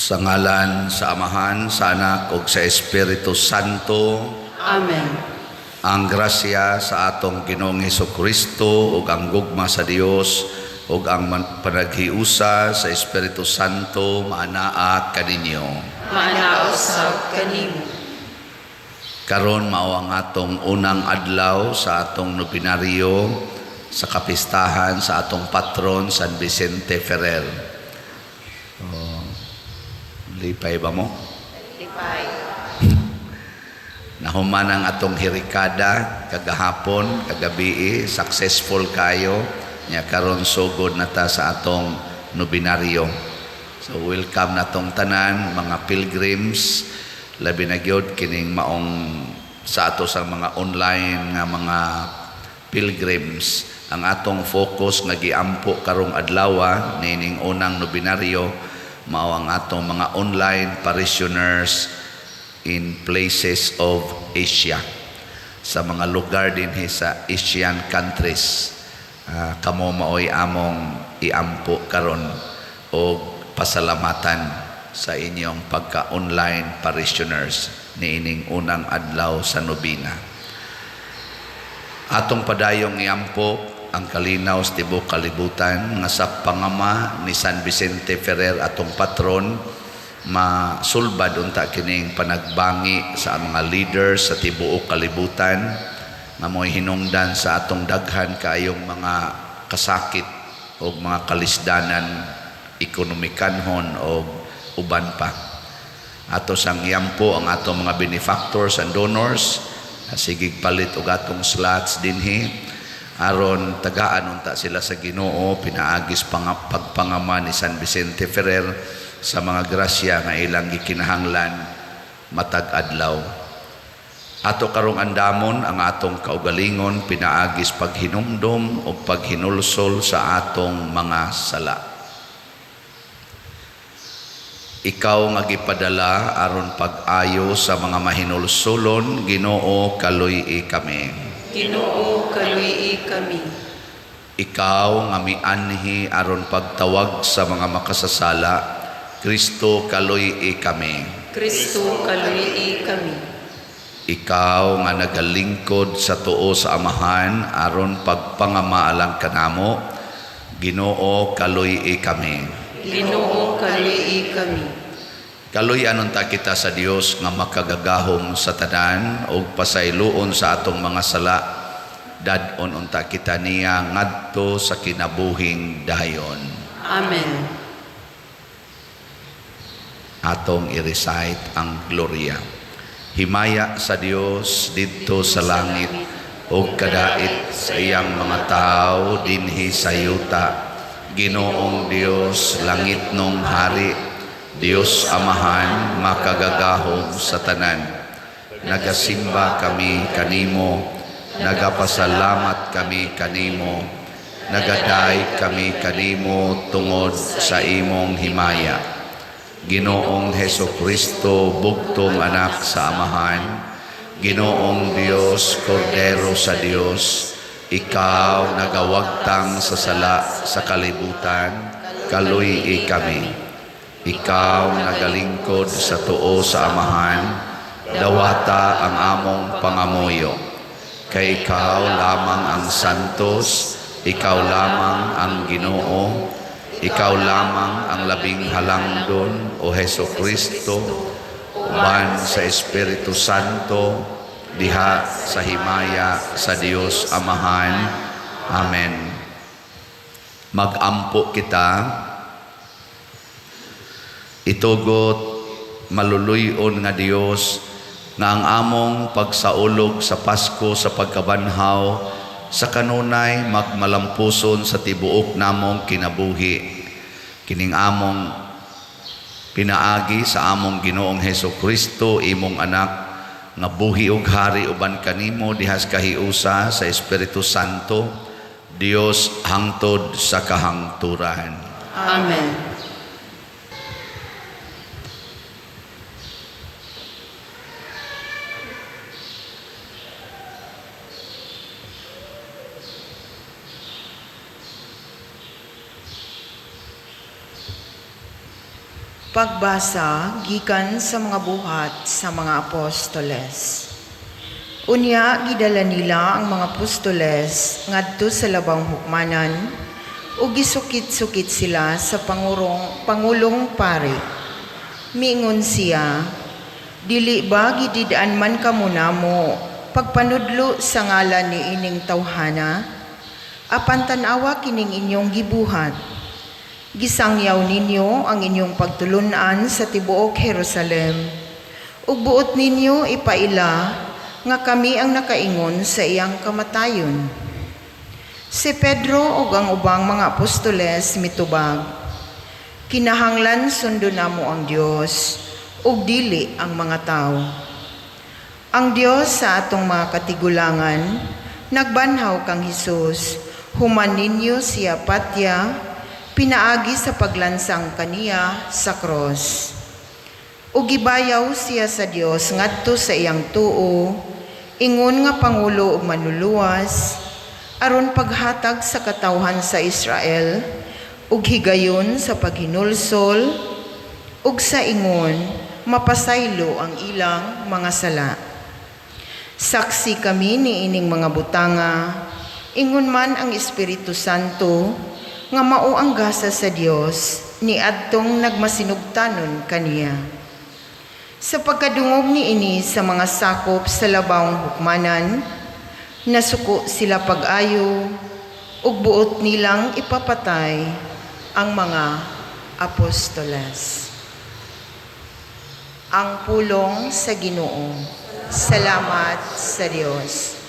Sa ngalan sa Amahan, sa Anak ug sa Espiritu Santo. Amen. Ang grasya sa atong Ginoong Hesukristo ug ang gugma sa Dios ug ang panaghiusa sa Espiritu Santo maanaa kaninyo. Maanaa usab kanimo. Karon mao ang atong unang adlaw sa atong nobinaryo sa kapistahan sa atong patron San Vicente Ferrer. Oh, lipay ba mo? Lipay. Nahuman ang atong hirikada kagahapon, kagabii, successful kayo. Nya karon sugod na ta sa atong nobinaryo. So welcome na tong tanan mga pilgrims, labi na gyud kining maong sa ato sa mga online nga mga pilgrims. Ang atong focus nga giampo karong adlaw nining unang nobinaryo mao ang atong mga online parishioners in places of Asia, sa mga lugar dinhi sa Asian countries. Kamo maoy among iampo karon og pasalamatan sa inyong pagka-online parishioners niining unang adlaw sa nobina. Atong padayong iampo ang kalinaw sa tibuok kalibutan nga sa pangama ni San Vicente Ferrer atong patron masulbad unta kining panagbangi sa mga leaders sa tibuok kalibutan nga mo'y hinungdan sa atong daghan kaayong mga kasakit o mga kalisdanan ekonomikanhon o uban pa. Ato sang iampo ang atong mga benefactors and donors, sigig palit og atong slots dinhi aron tagaan unta sila sa Ginoo pinaagis pagpangama ni San Vicente Ferrer sa mga grasya nga ilang gikinahanglan matag adlaw. Ato karong andamon ang atong kaugalingon pinaagis paghinumdom o paghinulsol sa atong mga sala. Ikaw nga gipadala aron pag-ayo sa mga mahinulsolon, Ginoo, kaluy-i kami. Ginoo, kaluy-i kami. Ikaw nga mianhi aron pagtawag sa mga makasasala, Kristo, kaluy-i kami. Kristo, kaluy-i kami. Ikaw nga nagalingkod sa tuo sa Amahan aron pagpangamaalang kanamo, Ginoo, kaluy-i kami. Ginoo, kaluy-i kami. Kaluy-an unta kita sa Dios nga makagagahom sa tanan ug pasayloon sa atong mga sala. Dad-on unta kita niya ngadto sa kinabuhing dayon. Amen. Atong i-recite ang Gloria. Himaya sa Dios didto sa langit ug kadait sa iyang mga tawo dinhi sa yuta. Ginoong Dios, langitnong hari, Dios Amahan, makagagahom sa tanan. Nagasimba kami kanimo, nagapasalamat kami kanimo, nagadaig kami kanimo tungod sa imong himaya. Ginoong Heso Kristo, bugtong anak sa Amahan, Ginoong Dios, Kordero sa Dios, ikaw nagawagtang sa sala sa kalibutan, kaluy-i kami. Ikaw nagalingkod sa tuo sa Amahan, dawata ang among pangamuyo. Kay ikaw lamang ang santos, ikaw lamang ang Ginoo, ikaw lamang ang labing halangdon, o Heso Kristo, uban sa Espiritu Santo, diha sa himaya sa Dios Amahan. Amen. Magampo kita. Itugot, maluluyon nga Dios, nga ang among pagsaulog sa Pasko sa pagkabanhaw sa kanunay magmalampuson sa tibuok namong kinabuhi. Kining among pinaagi sa among Ginoong Heso Kristo, imong anak, nga buhi ug hari uban kanimo dihas kahiusa sa Espiritu Santo, Dios hangtod sa kahangturan. Amen. Pagbasa gikan sa mga Buhat sa mga Apostoles. Unya gidala nila ang mga apostoles ngadto sa labawng hukmanan ug gisukit-sukit sila sa pangulong pari. Miingon siya, "Dili ba gidid-an man kamo namo pagpanudlo sa ngalan ni ining tawhana? Apan tan-awa kining inyong gibuhat. Gisangyaw ninyo ang inyong pagtulun-an sa tibuok Jerusalem. Ug buot ninyo ipaila nga kami ang nakaingon sa iyang kamatayon." Si Pedro ug ang ubang mga apostoles mitubag, "Kinahanglan sundon namo ang Dios ug dili ang mga tawo. Ang Dios sa atong mga katigulangan nagbanhaw kang Hesus, human ninyo siya patya pinaagi sa paglansang kaniya sa cross. Ug gibayaw siya sa Dios ngadto sa iyang tuo, ingon nga pangulo ug manluluwas, aron paghatag sa katawhan sa Israel ug higayon sa paghinulsol ug sa ingon mapasaylo ang ilang mga sala. Saksi kami niining mga butanga, ingon man ang Espiritu Santo nga mao ang gasa sa Dios niadtong nagmasinugtanon kaniya." Sa pagkadungog niini sa mga sakop sa labawng hukmanan, nasuko sila pag-ayo ug buot nilang ipapatay ang mga apostoles. Ang pulong sa Ginoo. Salamat sa Dios.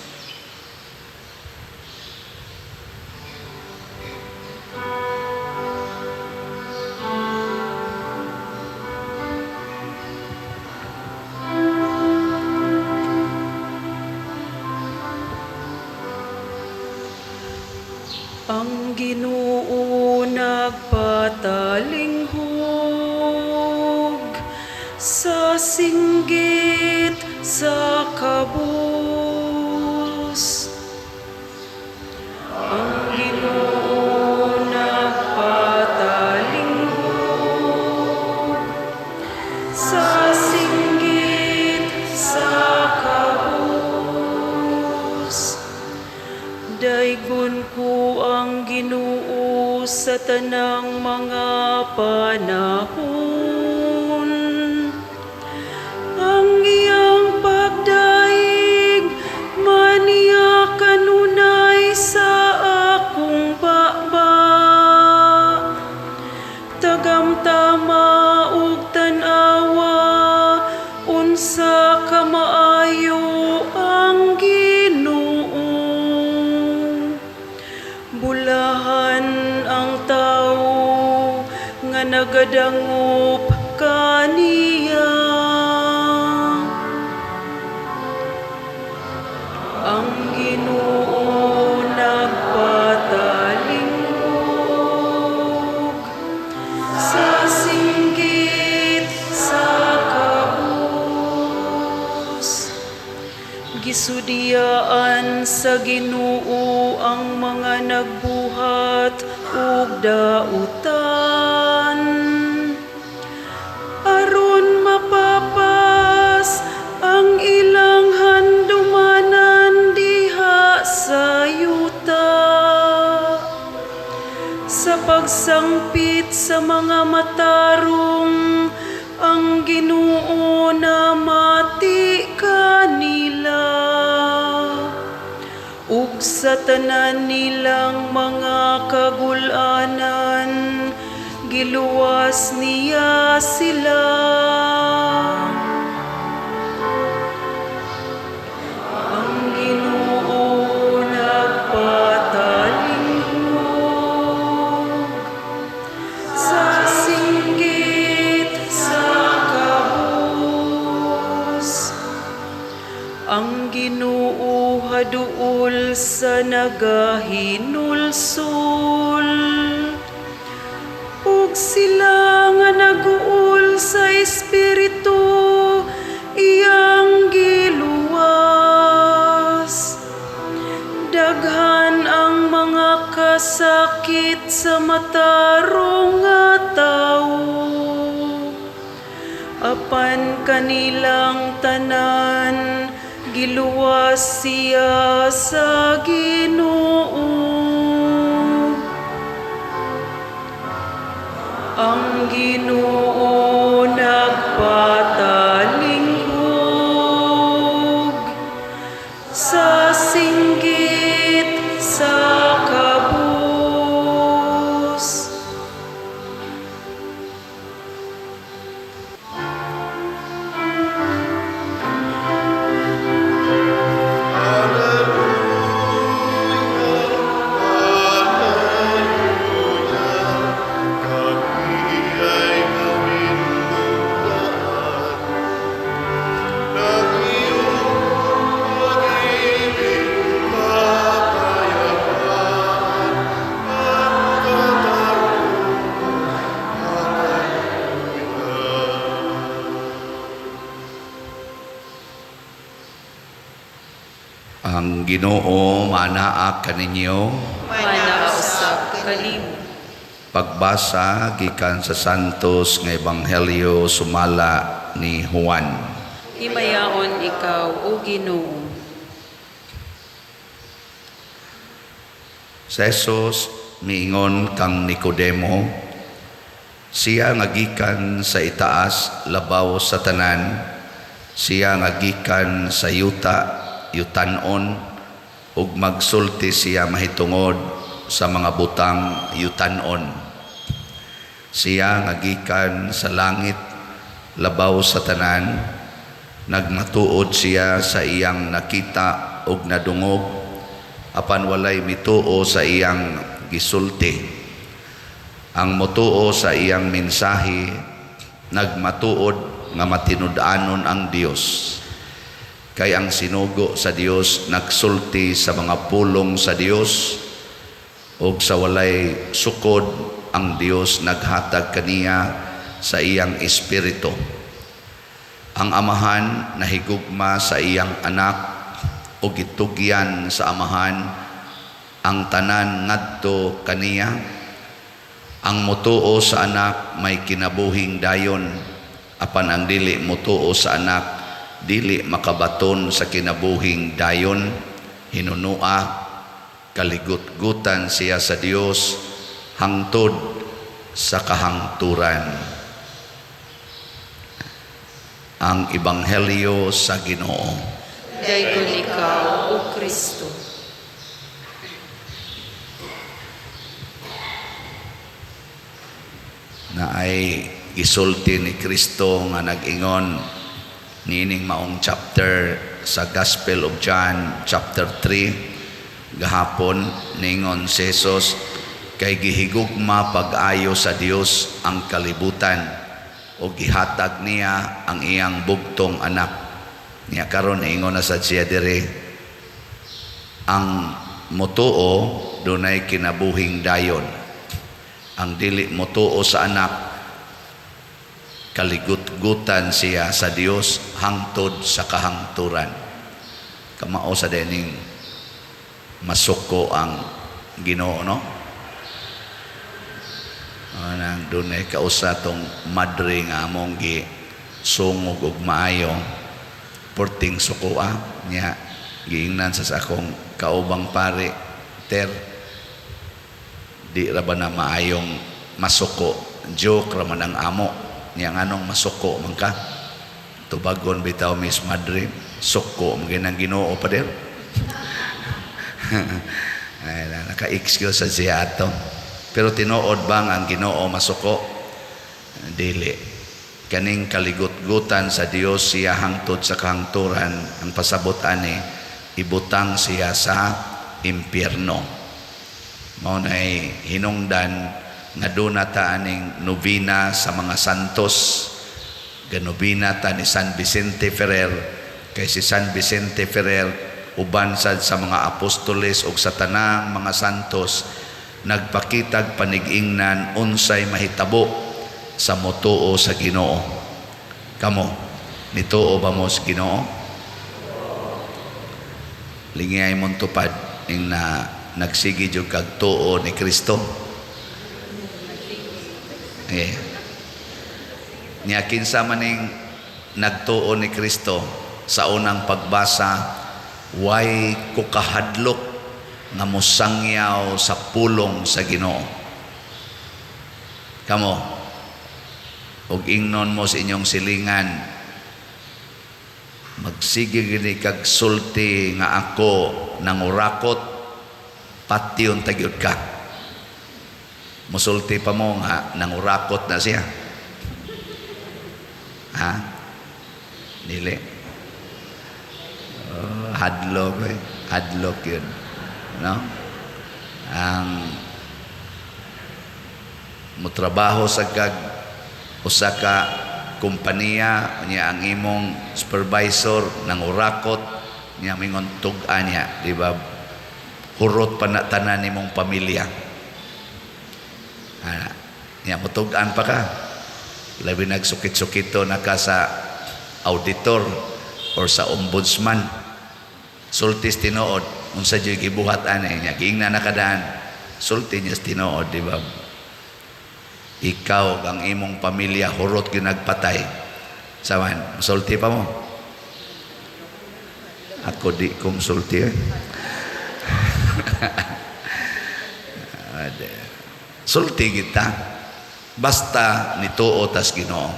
Ang Ginoo nagpatalinghog sa singgit sa kabus. Ang Ginoo nagpatalinghog sa singgit sa kabus. Daygon ko ang Ginoo sa tanang mga panahon. Ang iyang pagdaig maniya kanunay sa akong baba. Tagamtama ug tan-awa unsa kamaayo ang Ginoo. Bulahan ang tawo nga nagadangop kaniya. Ang Ginoo nagpatalinghog sa singgit sa kabus. Gisudiyaan sa Ginoo ang mga nagbuhat og dautan, aron mapapas ang ilang handumanan diha sa yuta. Sa pagsangpit sa mga matarong, ang Ginoo namati kanila. Ug sa tanan nilang mga kagul-anan, giluwas niya sila. Ang Ginoo nagpatalinghog sa singgit sa kabus. Ang Ginoo haduol sa nagahinulsol, ug sila nga naguol sa espiritu iyang giluwas. Daghan ang mga kasakit sa matarong nga tawo. Apan kanilang tanan giluwas siya sa Ginoo. Ang Ginoo nagpatalingkog sa singgit sa kabus. Ang Ginoo manaa kaninyo. Manausap kanimo. Pagbasa gikan sa Santos nga Ebanghelyo sumala ni Juan. Himayaon ikaw, O Ginoo. Sa Jesus miingon kang Nicodemo, siya nga gikan sa itaas labaw sa tanan, siya nga gikan sa yuta yutanon, ug magsulti siya mahitungod sa mga butang yutanon. Siya nga gikan sa langit labaw sa tanan, nagmatuod siya sa iyang nakita ug nadungog, apan walay mituo sa iyang gisulti. Ang motuo sa iyang mensahe nagmatuod nga matinud-anon ang Dios. Kay ang sinugo sa Dios nagsulti sa mga pulong sa Dios, ug sa walay sukod ang Dios naghatag kaniya sa iyang espiritu. Ang amahan nahigugma sa iyang anak ug gitugyan sa amahan ang tanan ngadto kaniya. Ang motuo sa anak may kinabuhing dayon, apan ang dili motuo sa anak dili makabaton sa kinabuhing dayon. Hinunua kaligutgutan siya sa Dios hangtod sa kahangturan. Ang Ebanghelyo sa Ginoo. Daygon ikaw, O Kristo. Na ay gisulti ni Kristo nga nag-ingon niining maong chapter sa Gospel of John chapter 3 gahapon, ningon si Jesus kay gihigugma pag-ayo sa Dios ang kalibutan o gihatag niya ang iyang bugtong anak. Niya karon ingon na sad siya diri, ang motuo dunay kinabuhing dayon, ang dili motuo sa anak kaligutgutan siya sa Dios hangtod sa kahangturan. Kamao sa dening masuko ang Ginoo, no? Anang dunay kausa tong madre nga among gi sungog og maayo, porting sukoa niya, giingnan sa akong kaubang pare, ter di ra ba na maayong masuko, joke ra man ang amo niya, nganong masuko man ka, tubagon bitaw Miss Madre, suko man gyud ang Ginoo pader. Ay, naka-excuse sa siya ato. Pero tinuod bang ang Ginoo masuko? Dili. Kaning kaligutgutan sa Dios siya hangtod sa kahangturan, ang pasabot ani ibutang siya sa impyerno. Mao nay hinungdan nga duna ta aning nobina sa mga santos. Ganobina ta ni San Vicente Ferrer, kay si San Vicente Ferrer uban sad sa mga apostoles ug sa tanang mga santos nagpakitag panig-ingnan unsay mahitabo sa motuo sa Ginoo. Kamo, nituo ba mo sa Ginoo? Lingay mong tupad ing na nagsige jud kag tuo ni Kristo. Niya kinsa maning Nagtuo ni Kristo sa unang pagbasa, way ko kahadlok nga mosangyaw sa pulong sa Ginoo. Kamo, ug ingnon mo sa inyong silingan, magsige gini kag sulti nga ako nangurakot, patyon ta gyud ka. Musulti pa mo nga nangurakot na siya. Ha? Dili. Oh, hadlok eh. Hadlok yun. No? Ang mutrabaho sa kag usa ka kompanya niya, ang imong supervisor nangurakot niya, mingon tug-a niya, di ba? Hurot pa na tanan nimong pamilya. Ana niya, mutug-an pa ka, labi nagsukit-sukito na ka sa auditor or sa ombudsman. Sultis tinuod, unsa jud gibuhat ani niya, giingna na kadaan, sulti niya sa tinuod, di ba? Ikaw ang imong pamilya hurot gyud nagpatay. Saman, sulti pa mo? Ako di ko sulti eh. Ade. Sulti kita basta nituo tas Ginoo.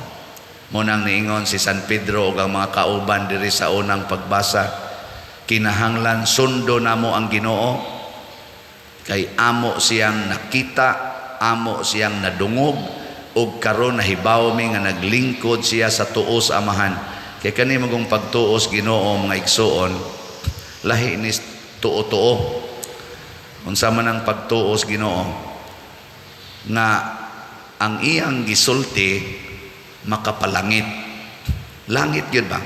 Mo nang niingon si San Pedro ug ang mga kauban diri sa unang pagbasa, kinahanglan sundo namo ang Ginoo kay amo siyang nakita, amo siyang nadungog, ug karon nahibaw mi nga naglingkod siya sa tuo sa Amahan. Kay kani magong pagtuos Ginoo, mga igsuon, lahi ni tuo-tuo. Unsa man ang pagtuos Ginoo? Nga ang iyang gisulti makapalangit. Langit yun ba?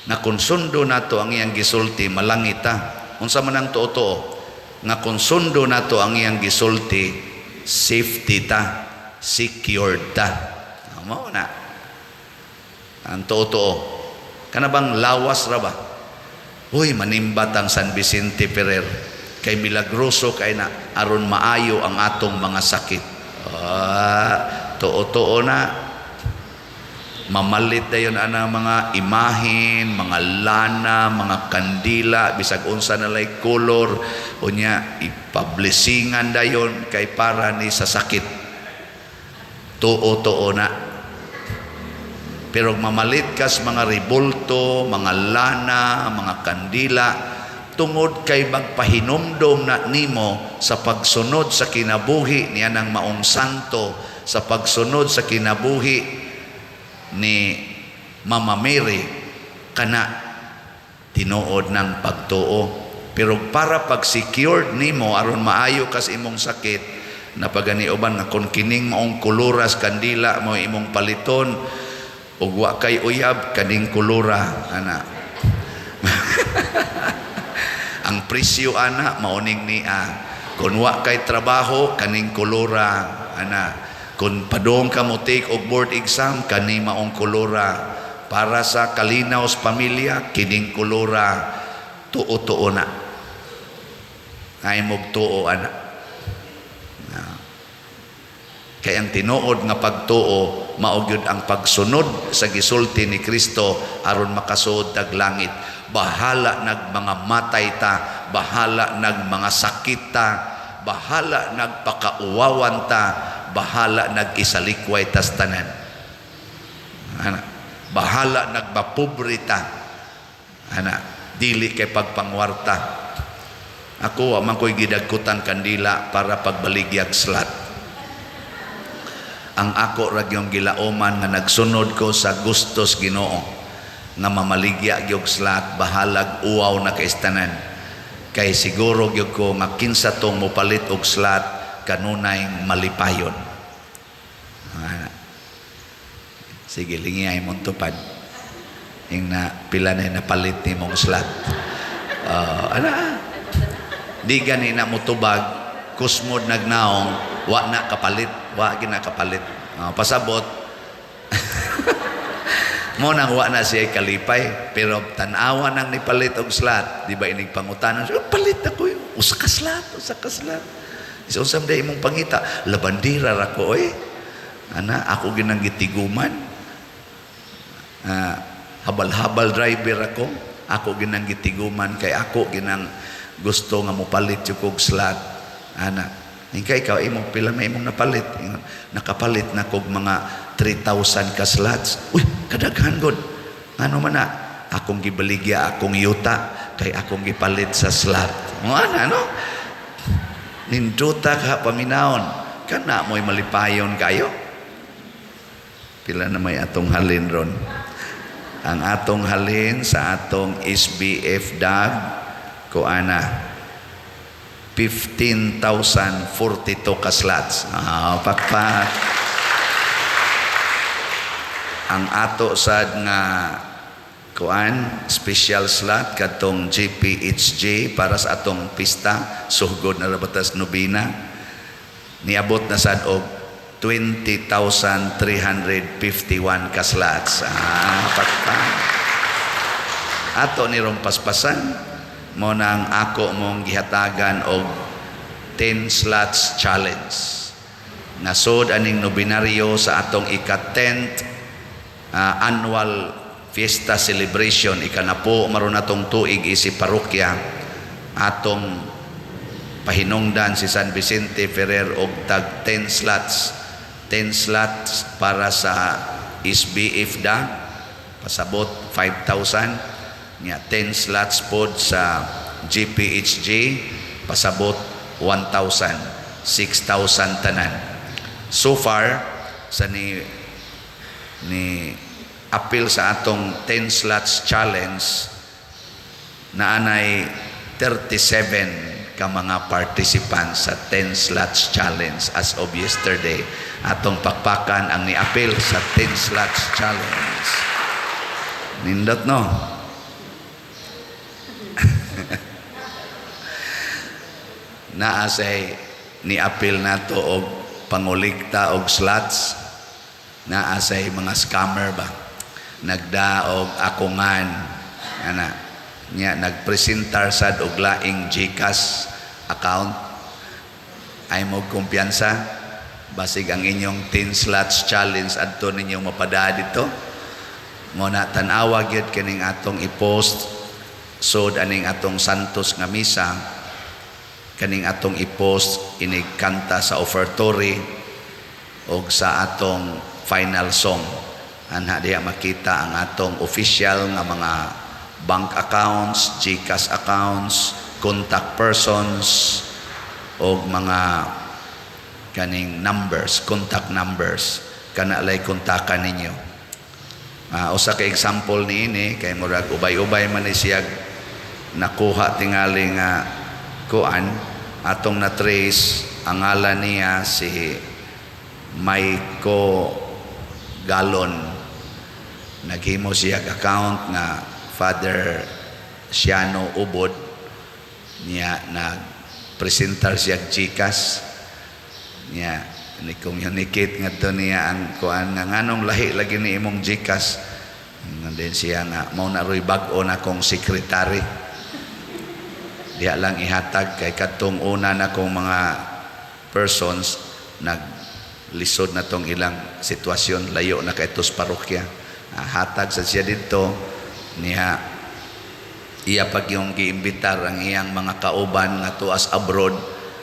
Nga kung sundo nato ang iyang gisulti, malangit ta. Unsa man ang tuo-tuo? Nga kung sundo nato ang iyang gisulti, safety ta, secured ta. Mao na. Ang tuo-tuo. Kana bang lawas ra ba? Uy, manimbat ang San Vicente Ferrer kay milagroso kay na aron maayo ang atong mga sakit. Ah, tuo-tuo na. Mamalit dayon ana mga imahin, mga lana, mga kandila, bisag unsa na lay color, unya ipablessingan dayon kay para ni sa sakit. Tuo-tuo na. Pero mamalit kas mga ribulto, mga lana, mga kandila, tungod kay magpahinumdom na nimo sa pagsunod sa kinabuhi niya ng maong santo, sa pagsunod sa kinabuhi ni Mama Mary, kana tinuod ng pagtuo. Pero para pag secured nimo aron maayo kas imong sakit, napagani uban nga kon kining maong koloras kandila mo imong paliton ug wa kay uyab, kaning kolora ana. Ang presyo ana mauning nia. Kung wa kay trabaho, kaning kolora ana. Kung padong ka mo take og board exam, kani maong kolora. Para sa kalinaw sa pamilya, kining kolora. Tuo-tuo na. Ay tuo ana. Kay ang tinuod nga pagtuo mao gyud ang pagsunod sa gisulti ni Kristo aron makasuod tag langit. Bahala nag mga matay ta, bahala nag mga sakit ta, bahala nagpakauwawan ta, bahala nag-isalikway tas tanan. Ana, bahala nagmapobre ta. Ana, dili kay pagpangwarta. Ako wa man ko'y gidagkutan kandila para pagbaligyag slot. Ang ako ra gyud gilauman nga nagsunod ko sa gustos Ginoo nga mamaligya gyud slot, bahalag uwaw na kaistanan. Kay siguro gyud ko nga kinsa tong mopalit og slot kanunay malipayon. Ana. Sige, lingi ay mong tupad. Ing na pila na napalit ni mong slot. Ana. Di gani na motubag, kusmod nagnaong, wa na kapalit, wa gina kapalit. Pasabot. Mo nang wa na siya kalipay, pero tan-awa nang nipalit og slot, di ba inig pangutanan, oh, palit ako yun. Usa ka slot, usa ka slot. Isa unsa man imong pangita, labandira ra ko eh. Ana, ako ginang gitiguman. Habal-habal driver ako, ako ginang gitiguman kay ako ginang gusto nga mopalit yung kog slot ana. Ingka ikaw, imong pila may imong napalit? Ingon, nakapalit na kog mga 3,000 ka slots. Uy, kadaghan gud. Ngano man na? Akong gibaligya akong yuta kay akong gipalit sa slot. Mo ana, no? Ninduta ka paminawon. Kana mo'y malipayon kayo. Pila na may atong halin ron? Ang atong halin sa atong SBF DAG ko ana 15,042 ka slots. Ah, pakpak. Ang ato sad nga kuan special slot kadtong GPHG para sa atong pista suhgod na rabatas nobina, niabot na sad og 20,351 ka slots. Ah, pakpak. Ato ni rong paspasan mo nang ako mong gihatagan og 10 slots challenge. Nasod aning nobinaryo sa atong ika-10th annual fiesta celebration, ikanapo maron atong tuig isip parokya, atong pahinungdan si San Vicente Ferrer og tag 10 slots. 10 slots para sa SBF da pasabot 5,000 nya, 10 slots pod sa GPHG pasabot 1,000, 6,000 tanan. So far sa ni apil sa atong 10 slots challenge, naanay 37 ka mga participants sa 10 slots challenge as of yesterday. Atong pakpakan ang niapil sa 10 slots challenge. Nindot, no? Naa say niapil nato og pangulikta og slots. Naa say mga scammer ba, nagdaog akungan ana nya, nagpresentar sad og laing GCash account. Ay mo kumpiyansa, basig ang inyong 10 slots challenge adto ninyo mapada dito. Mo na tan-awa gyud kining atong i-post sod aning atong Santos nga misa, kaning atong i-post inig kanta sa offertory og sa atong final song. Anha diha makita ang atong official nga mga bank accounts, GCash accounts, contact persons og mga kaning numbers, contact numbers, kana lay kontakan ninyo. Usa ka example niini kay murag ubay-ubay man ni siyag nakuha tingali nga kuan, atong na-trace ang ngalan niya si Maiko Galon. Naghimo siya account nga Father Siano Ubod niya, nagpresentar siya GCash niya, ni communicate ngadto niya ang kuan nga nganong lahi lagi ni imong GCash. And then siya nga mao na roy bag-o na kong sekretary, diha lang ihatag kay kadtong una na kong mga persons naglisod na tong ilang sitwasyon, layo na kay tos parokya. Hatag sa siya didto niya, iya pag yung giimbitar ang iyang mga kauban nga tuas abroad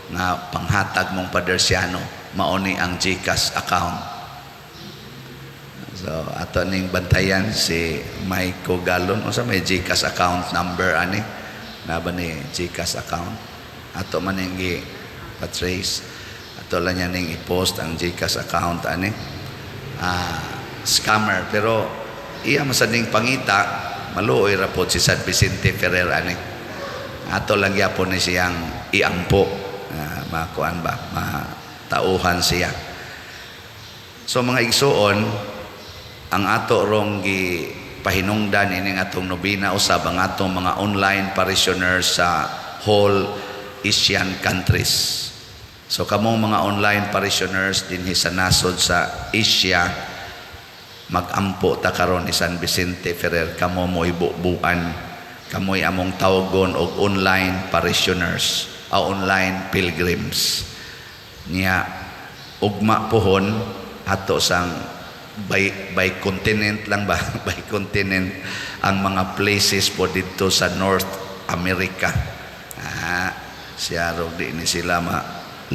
nga panghatag mong Father Siano, mao ni ang GCash account. So ato ning bantayan si Maiko Galon. Unsa may GCash account number ani? Na ba ni GCash account? Ato man ning gi patrace. Ato lang niya ning i-post ang GCash account ani. Scammer pero iya masad ning pangita, maluoy ra pod si San Vicente Ferrer ani. Ato lang gyapon ni siyang iampo, makuan ba, matauhan siya. So mga igsuon, ang ato rong gi pahinungdan ining atong nobina usab ang atong mga online parishioners sa whole Asian countries. So kamong mga online parishioners dinhi sa nasod sa Asia, magampo ta karon ni San Vicente Ferrer, kamo mo'y bubuan, kamoy among tawgon og online parishioners, o online pilgrims. Niya ugma pohon ato sang By continent lang ba, by continent ang mga places po dito sa North America. Ah, siya rog di ni sila ma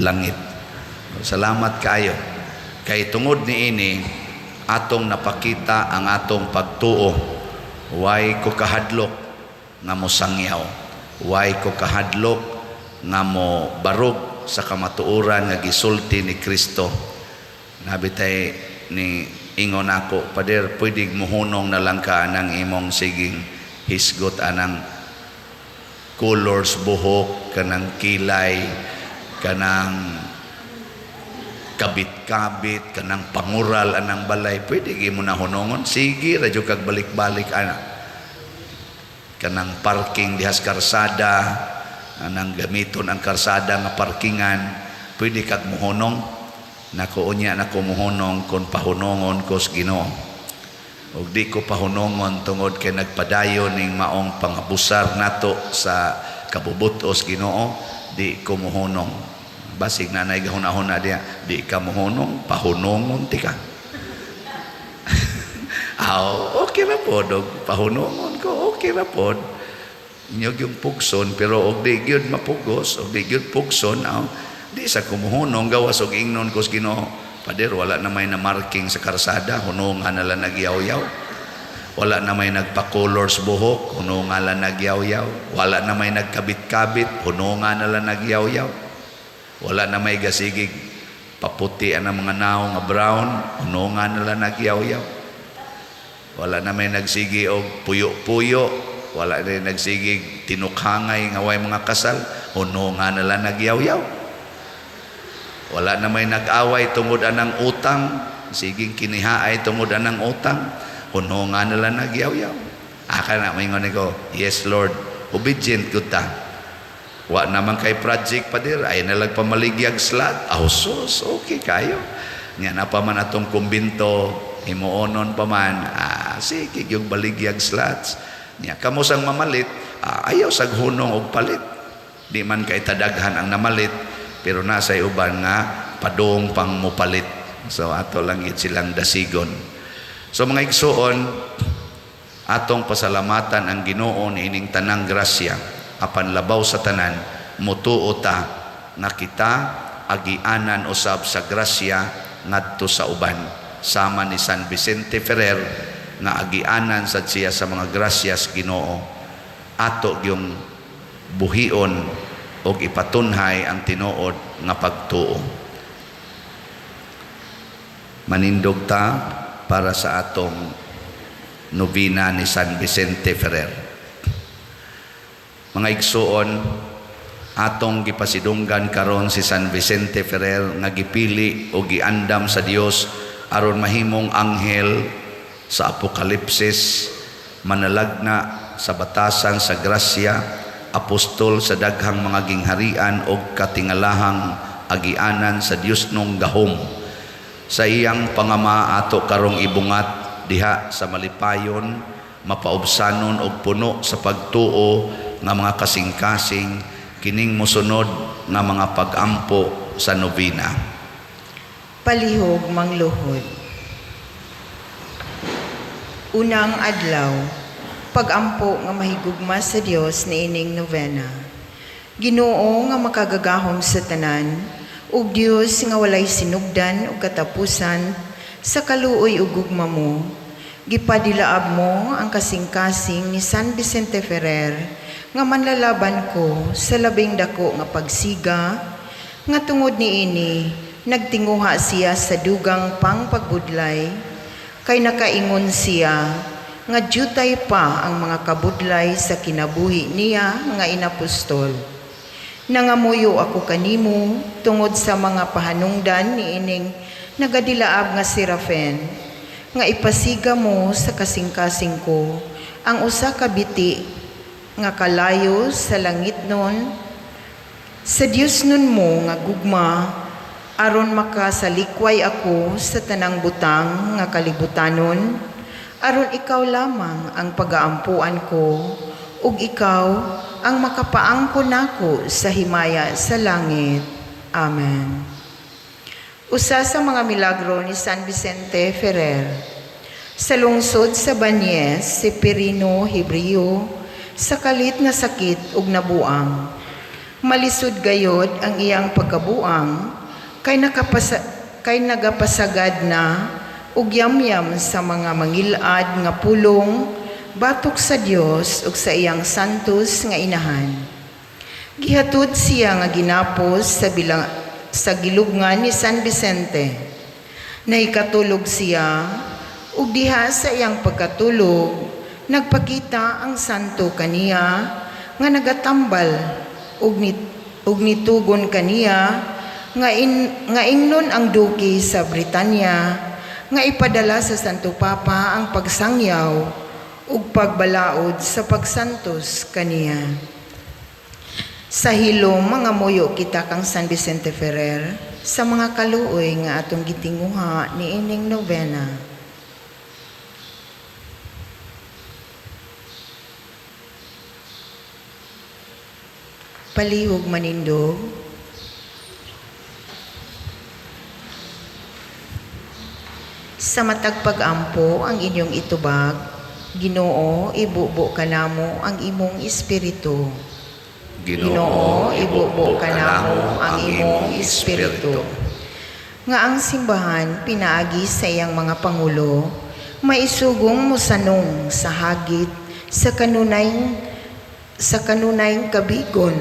langit. Salamat kayo kay tungod niini atong napakita ang atong pagtuo. Way ko kahadlok nga mosangyaw, way ko kahadlok nga mo barog sa kamatuoran nga gisulti ni Kristo. Nabitay ni ingon ako, "Pader, pwede muhunong na lang ka anang imong siging hisgot anang colors buhok, kanang kilay, kanang kabit-kabit, kanang pangural anang balay, pwede mo na hunongon? Sige ra jud kag balik-balik ana. Kanang parking dihas karsada, anang gamiton ang karsada nga parkingan, pwede kag muhunong?" Nako, unya nako muhunong kon pahunongon ko sa Ginoo. Ug di ko pahunongon tungod kay nagpadayon ning maong pangabusar nato sa kabubutos Ginoo, di ko muhunong. Basig nanay gahuna-huna diya, "Di ka muhunong, pahunongon ti ka." Aw, okay ra pod og pahunongon ko, okay ra pod. Inyog yung pugson, pero og di gyud mapugos, og di gyud pugson, aw, di sa kumuhunong gawas og ingnon ko sa Ginoo, "Pader, wala na may na marking sa karsada, hunungan na lang nagyaw-yaw. Wala na may nagpa-colors buhok, hunungan lang nagyaw-yaw. Wala na may nagkabit-kabit, hunungan na lang nagyaw-yaw. Wala na may gasigig paputi ang mga naong nga brown, hunungan na lang nagyaw-yaw. Wala na may nagsigi og puyo-puyo, wala na may nagsigig tinukhangay nga way mga kasal, hunungan na lang nagyaw-yaw. Wala na may nag-away tungod anang utang, siging kinihaay tungod anang utang, hunungan na lang nagyaw-yaw." Aka na, maingon ko, "Yes Lord, obedient gud ta." "Wa naman kay project, pader, ay nalag pamaligyag slot." Aw sus, okay kayo. Nya na pa man atong kumbinto, himuonon pa man, ah, sige yung baligyag slots. Nya kamo sang mamalit, ah, ayaw sag hunong og palit. Di man kay tadaghan ang namalit, pero nasa uban nga padong pang mopalit. So ato lang gid silang dasigon. So mga igsuon, atong pasalamatan ang Ginoo niining tanang grasya, apan labaw sa tanan mutuo ta nga kita agianan usab sa grasya ngadto sa uban, sama ni San Vicente Ferrer nga agianan sad siya sa mga grasyas Ginoo. Ato yung buhion og ipatunhay ang tinuod nga pagtuo. Manindog ta para sa atong nobena ni San Vicente Ferrer. Mga igsuon, atong gipasidunggan karon si San Vicente Ferrer nga gipili o giandam sa Dios aron mahimong anghel sa Apokalipsis, manalagna sa batasan sa grasya, apostol sa daghang mga gingharian og katingalahang agianan sa Dios nung gahom. Sa iyang pangama ato karong ibungat diha sa malipayon, mapaubsanon og puno sa pagtuo nga mga kasing-kasing kining mosunod nga mga pag-ampo sa nobena. Palihog mangluhod. Unang adlaw, pag-ampo nga mahigugma sa Dios niining novena. Ginoo nga makagagahom sa tanan, ug Dios nga walay sinugdan ug katapusan sa kaluoy ug gugma mo, gipadilaab mo ang kasing-kasing ni San Vicente Ferrer nga manlalaban ko sa labing dako nga pagsiga, nga tungod niini nagtinguha siya sa dugang pangpagbudlay, kay nakaingon siya nga dyutay pa ang mga kabudlay sa kinabuhi niya nga inapostol. Nangamuyo ako kanimo tungod sa mga pahanungdan niining nagadilaab nga Serafen nga ipasiga mo sa kasing-kasing ko ang usa ka biti nga kalayo sa langit nun sa Dios nun mo nga gugma, aron makasalikway ako sa tanang butang nga kalibutanon, aron ikaw lamang ang pagaampuan ko ug ikaw ang makapaangko nako sa himaya sa langit. Amen. Usa sa mga milagro ni San Vicente Ferrer. Sa lungsod sa Banyes, si Perino Hebreo, sa kalit nga sakit ug nabuang. Malisod gayod ang iyang pagkabuang kay nagapasagad na ug yamyam sa mga mangilad nga pulong batok sa Dios ug sa iyang santos nga inahan. Gihatod siya nga ginapos sa gilubngan ni San Vicente. Nahikatulog siya ug diha sa iyang pagkatulog nagpakita ang santo kaniya nga nagatambal ug nitugon kaniya nga ingnon ang duke sa Britanya nga ipadala sa Santo Papa ang pagsangyaw ug pagbalaod sa pagsantos kaniya. Sa hilom, mga muyo kita kang San Vicente Ferrer sa mga kaluoy nga atong gitinguha niining nobena. Palihog manindog. Sa matag pag-ampo ang inyong itubag, Ginoo, ibubo kanamo ang imong espiritu. Ginoo, ibubo kanamo ang imong espiritu. Nga ang simbahan pinaagi sa iyang mga pangulo, maisugong mosanong sa hagit sa kanunayng kabigon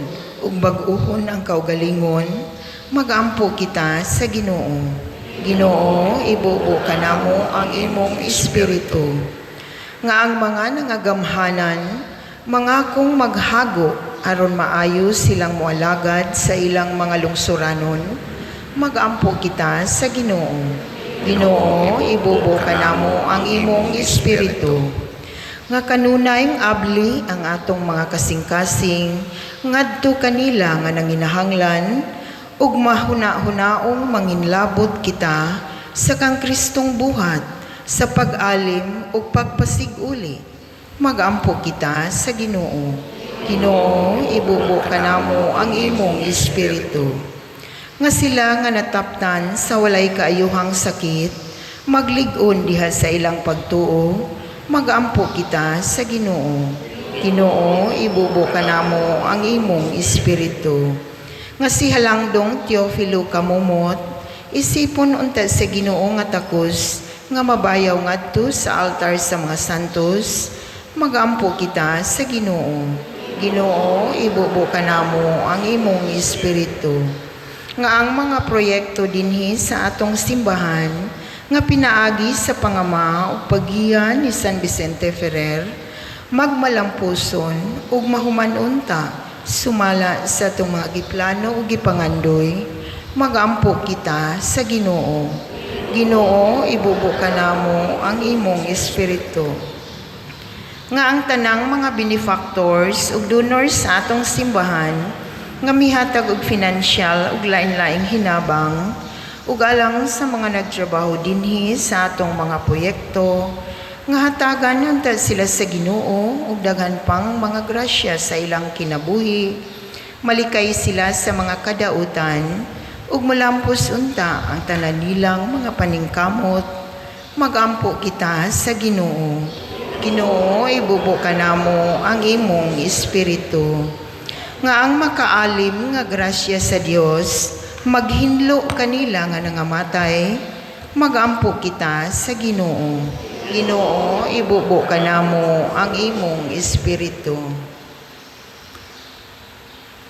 ug bag-uhon ang kaugalingon, magampo kita sa Ginoo. Ginoo, ibubo kanamo ang imong espiritu. Nga ang mga nangagamhanan, mangakong maghago aron maayo silang moalagad sa ilang mga lungsuranon, magampo kita sa Ginoo. Ginoo, ibubo kanamo ang imong espiritu. Nga kanunayng abli ang atong mga kasing-kasing ngadto kanila nga nanginahanglan ug mahuna-hunaong manginlabot kita sa kang Kristong buhat sa pag-alim ug pagpasiguli. Magampo kita sa Ginoo. Ginoo, ibubo kanamo ang imong espiritu. Nga sila nga nataptan sa walay kaayuhang sakit, maglig-on diha sa ilang pagtuo, magampo kita sa Ginoo. Ginoo, ibubo kanamo ang imong espiritu. Nga si Halangdong Teofilo Camomot, isipon unta sa Ginoo nga takos nga mabayaw ngadto sa altar sa mga santos, magampo kita sa Ginoo. Ginoo, ibubo kanamo ang imong espiritu. Nga ang mga proyekto dinhi sa atong simbahan nga pinaagi sa pangama ug paggiya ni San Vicente Ferrer, magmalampuson ug mahuman unta sumala sa atong mga giplano ug gipangandoy, magampo kita sa Ginoo. Ginoo, ibubo kanamo ang imong espiritu. Nga ang tanang mga benefactors ug donors sa atong simbahan nga mihatag og financial ug lain-laing hinabang ug alang sa mga nagtrabaho dinhi sa atong mga proyekto, nga hatagan unta sila sa Ginoo ug daghan pang mga grasya sa ilang kinabuhi, malikay sila sa mga kadautan ug mulampos unta ang tanan nilang mga paningkamot, magampo kita sa Ginoo. Ginoo, ibubo kanamo ang imong espiritu. Nga ang makaalim nga grasya sa Dios maghinlo kanila nga nangamatay, magampo kita sa Ginoo. Ginoo, ibubo kanamo ang imong espiritu.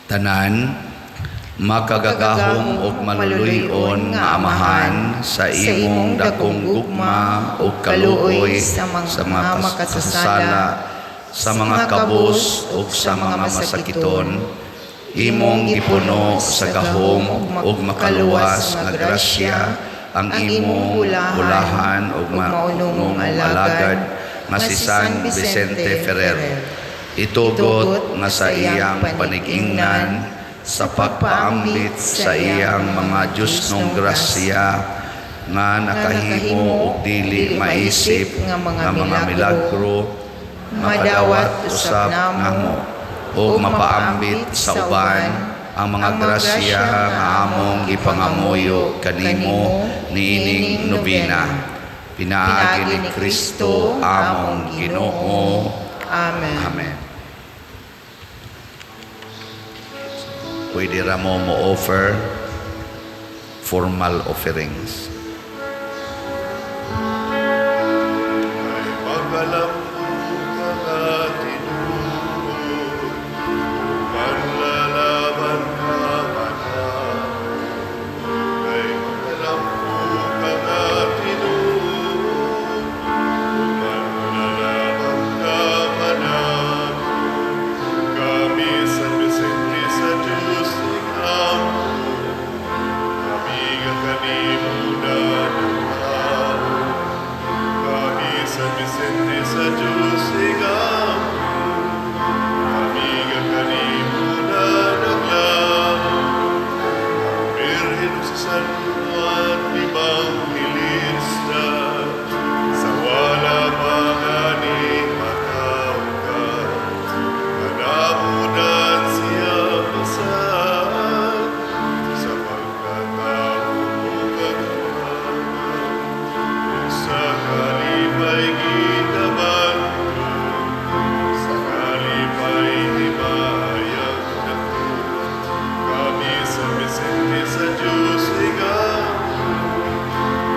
Tanan, makagagahom ug maluluy-on nga Amahan, sa imong dakong gugma ug kaluoy sa mga sa mga makasasala, sa mga kabus ug sa mga masakiton, imong gipuno sa gahom ug makaluwas nga grasya ang imong bulahan ug maunong alagad nga si San Vicente Ferrer. Itugot nga sa iyang panig-ingnan sa pagpaambit sa iyang mga Diyosnong grasya nga nakahimo og dili maisip nga nga mga milagro, makadawat usab namo ug mapaambit sa uban. ang mga grasya nga among gipangamuyo kanimo niining nobena. Pinaagi ni Kristo among Ginoo. Amen. Amen. Pwede ra mo mo offer formal offerings. Ay magalambo ka nga tinuod, manlalaban ka manamo. Kay magalambo ka nga tinuod, manlalaban ka manamo. Kami San Vicente sa Diyos ikampo, kami nga kanimo na naglaom. Kami San Vicente sa Diyos igampo, kami nga kanimo na naglaom. Ang Birhen sa San Juan Evangelista, sa wala pa gani mataw ka, kanamudan siya pasad, sa pagkatao mo kagawanan. Sa kalipay ginabanto, sa kalipay himayang dako. Kami San Vicente sa Diyos igampo,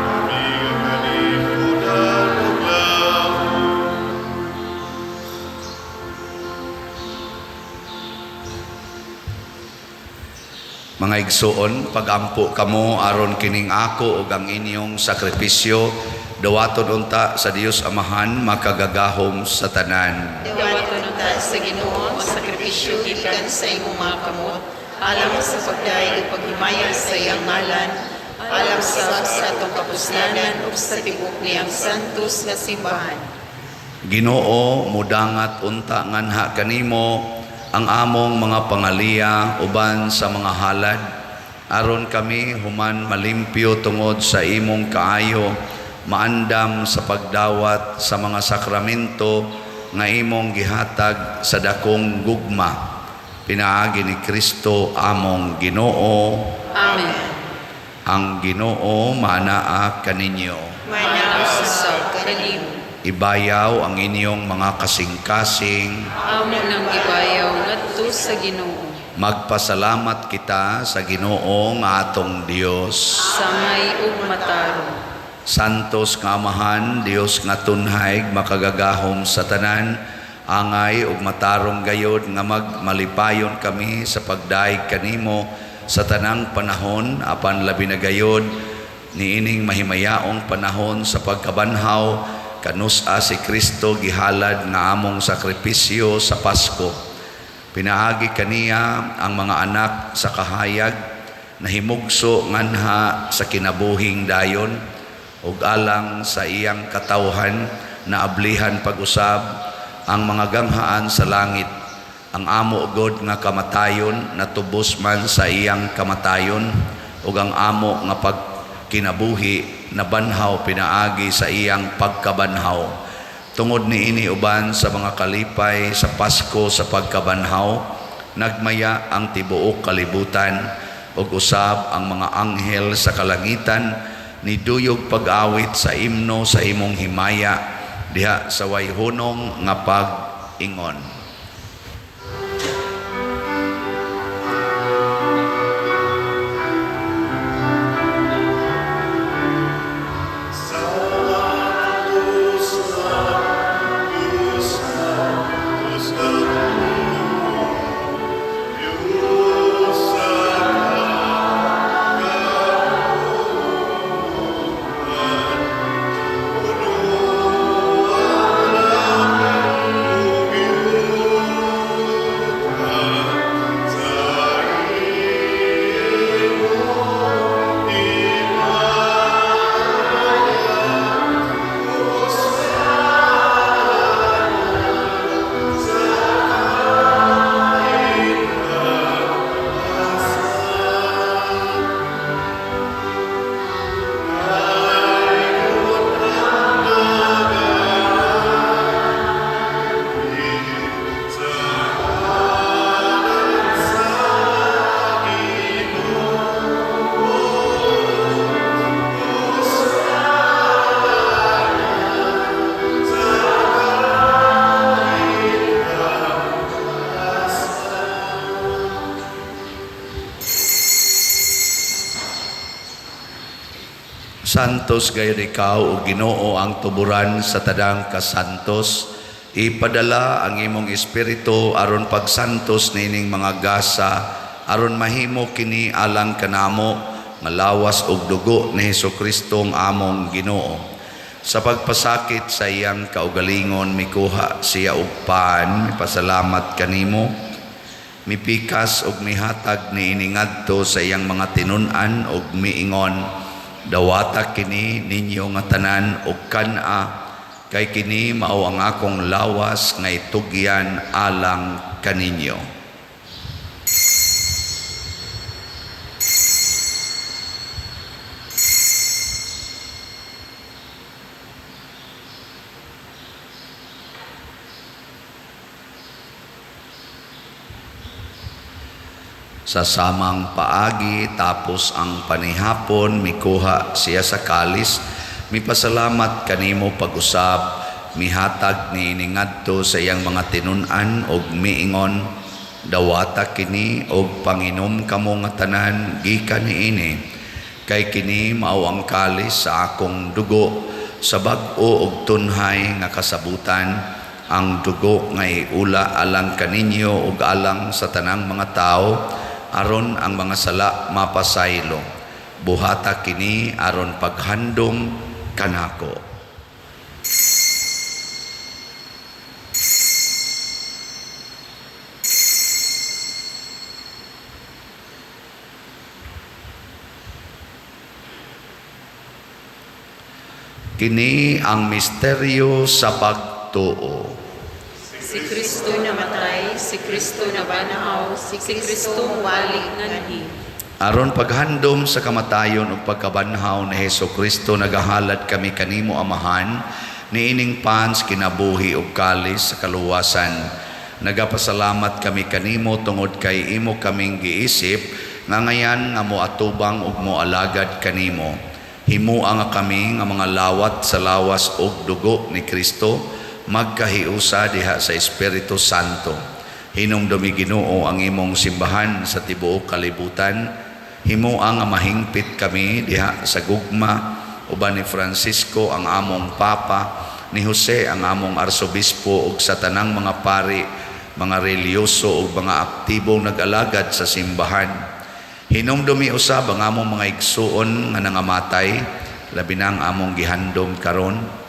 kami nga kanimo na naglaom. Mga igsuon, pagampo kamo aron kining ako ug ang inyong sakripisyo dawaton unta sa Dios Amahan makagagahom sa tanan. Dawaton unta sa Ginoo ang sakripisyo gikan sa imong mga kamot, alang sa pagdayeg ug paghimaya sa iyang ngalan, alang sa atong kapuslanan ug sa tibuok niyang santos nga simbahan. Ginoo, mudangat unta nganha kanimo ang among mga pangaliya uban sa mga halad, aron kami human malimpyo tungod sa imong kaayo, maandam sa pagdawat sa mga sakramento nga imong gihatag sa dakong gugma. Pinaagi ni Kristo among Ginoo. Amen. Ang Ginoo maanaa kaninyo. Manausab Usab kanimo. kanimo. Ibayaw ang inyong mga kasing-kasing. Amo nang gibayaw ngadto sa Ginoo. Magpasalamat kita sa Ginoo nga atong Dios. Sangay ug matarong. Santos nga Amahan, Dios nga tunhay, makagagahom sa tanan, angay ug matarong gayod nga magmalipayon kami sa pagdaig kanimo sa tanang panahon, apan labi na gayod niining mahimayaong panahon sa pagkabanhaw kanus-a si Kristo gihalad nga among sakripisyo sa Pasko. Pinaagi kaniya ang mga anak sa kahayag nahimugso nganha sa kinabuhing dayon ug alang sa iyang katawhan na ablihan pag-usab ang mga ganghaan sa langit. Ang amo god nga kamatayon natubos man sa iyang kamatayon ug ang amo nga pagkinabuhi nabanhaw pinaagi sa iyang pagkabanhaw. Tungod niini uban sa mga kalipay sa Pasko sa pagkabanhaw, nagmaya ang tibuok kalibutan ug usab ang mga anghel sa kalangitan niduyog pag-awit sa imno sa imong himaya diha sa wayhunong nga pag-ingon. Santo, Santos gayud ikaw, o Ginoo, ang tuburan sa tanang kasantos. Ipadala ang imong espiritu aron pagsantos niining mga gasa, aron mahimo kini alang kanamo nga lawas ug dugo ni Hesukristo ang among Ginoo. Sa pagpasakit sa iyang kaugalingon, mikuha siya og pan, mipasalamat kanimo, mipikas ug mihatag niini ngadto sa iyang mga tinun-an ug miingon: "Dawata kini ninyo nga tanan ug kan-a, kay kini mao ang akong lawas nga itugyan alang kaninyo." Sa samang paagi, tapos ang panihapon, mikuha siya sa kalis, mipasalamat kanimo pag-usab, mihatag niini ngadto sa iyang mga tinun-an og miingon: "Dawata kini og panginom kamo nga tanan gikan niini, kay kini mao ang kalis sa akong dugo sa bag-o og tunhay nga kasabutan, ang dugo nga iula alang kaninyo ug alang sa tanang mga tawo, aron ang mga sala mapasaylo. Buhata kini aron paghandom kanako." Kini ang misteryo sa pagtuo. Si Kristo namatay, si Kristo nabanhaw, si Kristo mubalik nganhi. Aron paghandom sa kamatayon ug pagkabanhaw ni Hesus Kristo, nagahalad kami kanimo, Amahan, niining pans kinabuhi ug kalis sa kaluwasan. Nagapasalamat kami kanimo tungod kay imo kaming giisip nga ngayan nga moatubang ug moalagad kanimo. Himua nga kami nga mga lawat sa lawas ug dugo ni Kristo magkahiusa diha sa Espiritu Santo. Hinumdumi, Ginoo, ang imong simbahan sa tibuok kalibutan. Himua nga mahingpit kami diha sa gugma uban ni Francisco ang among Papa, ni Jose ang among Arsobispo ug sa tanang mga pari, mga relihiyoso ug mga aktibong nag-alagad sa simbahan. Hinumdumi usab ang among mga igsuon nga nangamatay, labi na ang among gihandom karon.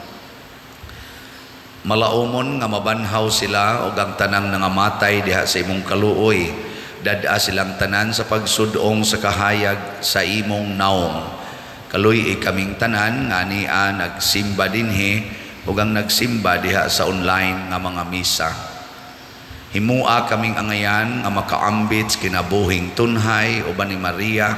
Malaumon nga mabanhaw sila ug ang tanang nangamatay diha sa imong kaluoy. Dad-a silang tanan sa pagsudong sa kahayag sa imong naong. Kaluy-i kaming tanan nga ania nagsimba dinhi ug ang nagsimba diha sa online nga mga misa. Himua kaming angayan nga makaambit sa kinabuhing tunhay uban ni Maria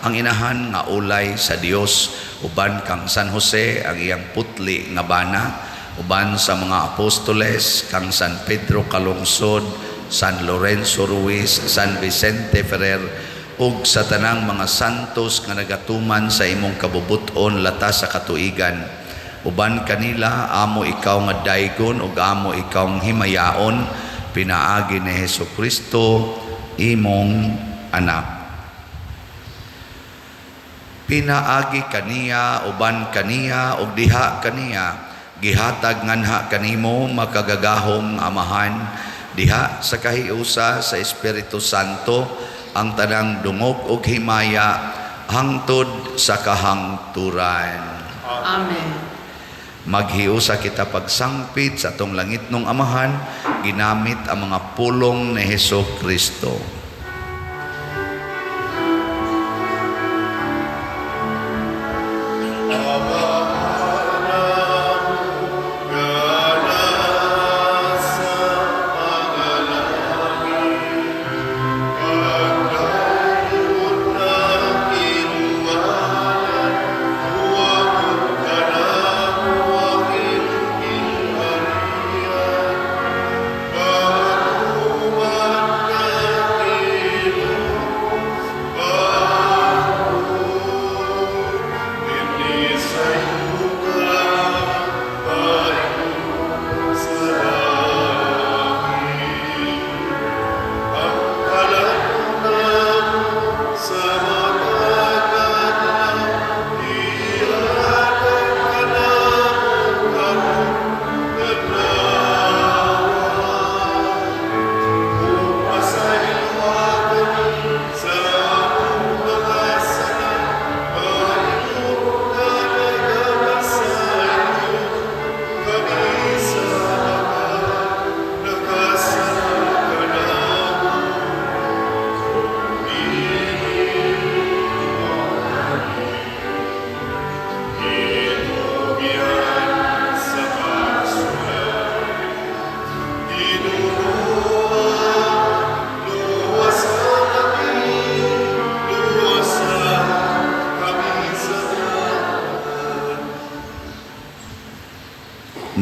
ang inahan nga ulay sa Dios, uban kang San Jose ang iyang putli nga bana, uban sa mga apostoles kang San Pedro Calungsod, San Lorenzo Ruiz, San Vicente Ferrer ug sa tanang mga santos nga nagatuman sa imong kabubut-on latas sa katuigan. Uban kanila amo ikaw nga daygon ug amo ikaw himayaon, pinaagi ni Hesus Kristo imong anak. Pinaagi kaniya, uban kaniya ug diha kaniya, gihatag nganha kanimo makagagahom nga Amahan diha sa kahiusa sa Espiritu Santo ang tanang dungog ug himaya hangtod sa kahangturan. Amen. Maghiusa kita pagsangpit sa atong langitnong Amahan ginamit ang mga pulong ni Hesus Kristo.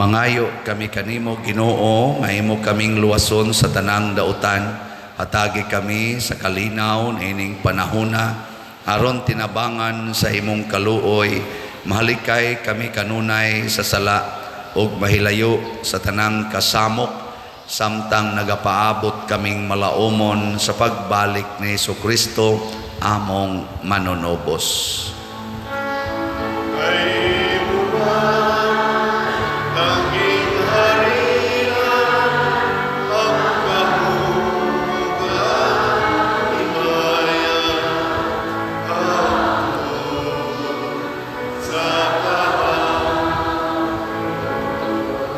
Mangayo kami kanimo, Ginoo, nga imo kaming luwason sa tanang dautan. Hatagi kami sa kalinaw niining panahona aron tinabangan sa imong kaluoy, mahalikay kami kanunay sa sala ug mahilayo sa tanang kasamok samtang nagapaabot kaming malaumon sa pagbalik ni Hesukristo among manunubos. Kay man ang gingharian, ang kahugan, himaya, hangtod sa kahangturan.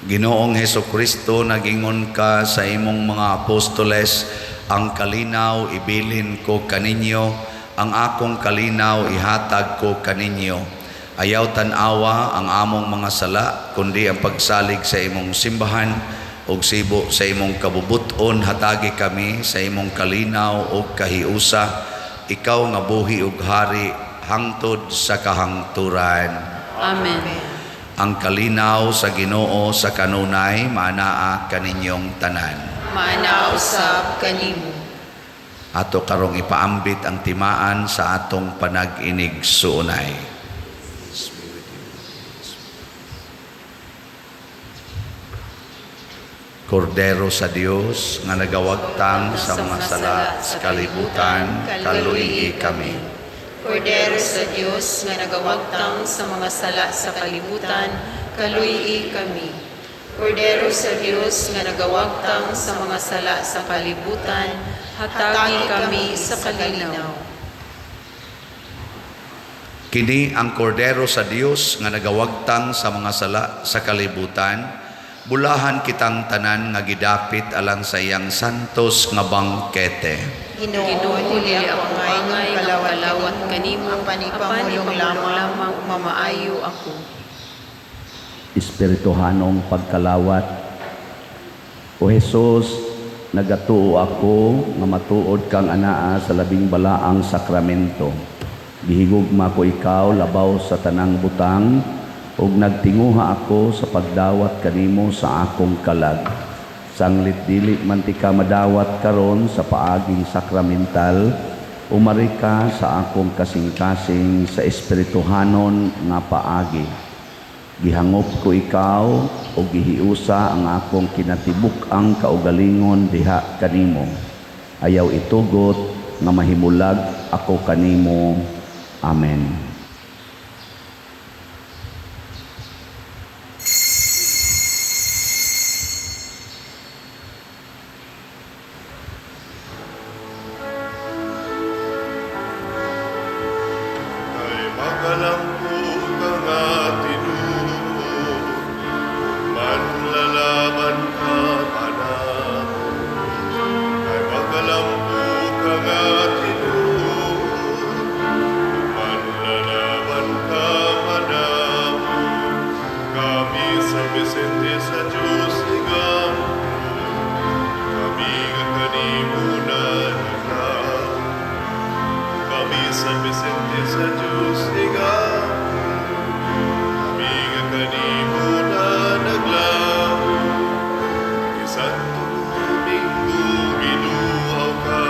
Ginoong Hesukristo, nagingon ka sa imong mga apostoles, ang kalinaw ibilin ko kaninyo, ang akong kalinaw ihatag ko kaninyo. Ayaw tan-awa ang among mga sala, kundi ang pagsalig sa imong simbahan ug sibo sa imong kabubuton, hatagi kami sa imong kalinaw ug kahiusa, ikaw nga buhi ug hari hangtod sa kahangturan. Amen. Ang kalinaw sa Ginoo sa kanunay maanaa kaninyong tanan. Maanaa usab kanimo. Ato karong ipaambit ang timaan sa atong panag-inig-suunay. Kordero sa Dios nga nagawagtang sa mga sala sa kalibutan, kaluyi kami. Kordero sa Dios nga nagawagtang sa mga sala sa kalibutan, kaluyi kami. Kordero sa Dios nga nagawagtang sa mga sala sa kalibutan, hatagi kami sa kalinaw. Kini ang kordero sa Dios nga nagawagtang sa mga sala sa kalibutan, bulahan kitang tanan nga gidapit alang sa iyang santos nga bangkete. Ginoo, dili ako angay nga kalawat kanimo, apan ipamulong lamang, mamaayo ako. Espirituhanong pagkalawat. O Jesus, nagatuo ako nga matuod kang anaa sa labing balaang sakramento. Gihigugma ko ikaw labaw sa tanang butang ug nagtinguha ako sa pagdawat kanimo sa akong kalag. Sanglit dili man ti ka madawat karon sa paaging sakramental, umari ka sa akong kasing-kasing sa espirituhanon nga paagi. Gihangop ko ikaw o gihiusa ang akong kinatibuk-ang kaugalingon diha kanimo. Ayaw itugot nga mahimulag ako kanimo. Amen. Kay makalampo ka nga tinuod, manlalaban ka kanamo. Kay makalampo ka nga tinuod, manlalaban ka kanamo. Kami sa Vicente sa Diyos igampo, kami nga kanimo na naglaom. Kami sa Vicente sa Diyos igampo, kami nga kanimo na naglaom. Ni Santo Domingo giduaw ka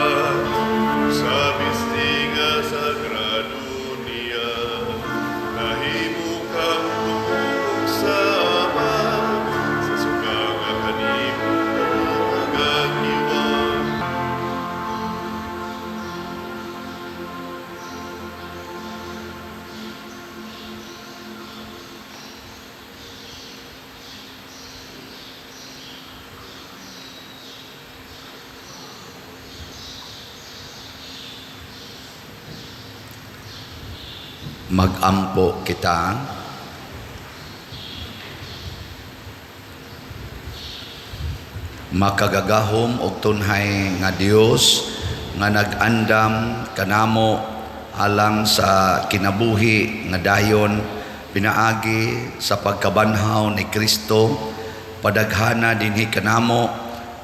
sa mistiga sagrado niya. Nahimo kang tumubog sa Ama, sa suga nga kanimo nagagiwa. Magampo kita. Makagagahom og tunhay nga Dios nga nag-andam kanamo alang sa kinabuhi nga dayon pinaagi sa pagkabanhaw ni Kristo, padaghana dinhi kanamo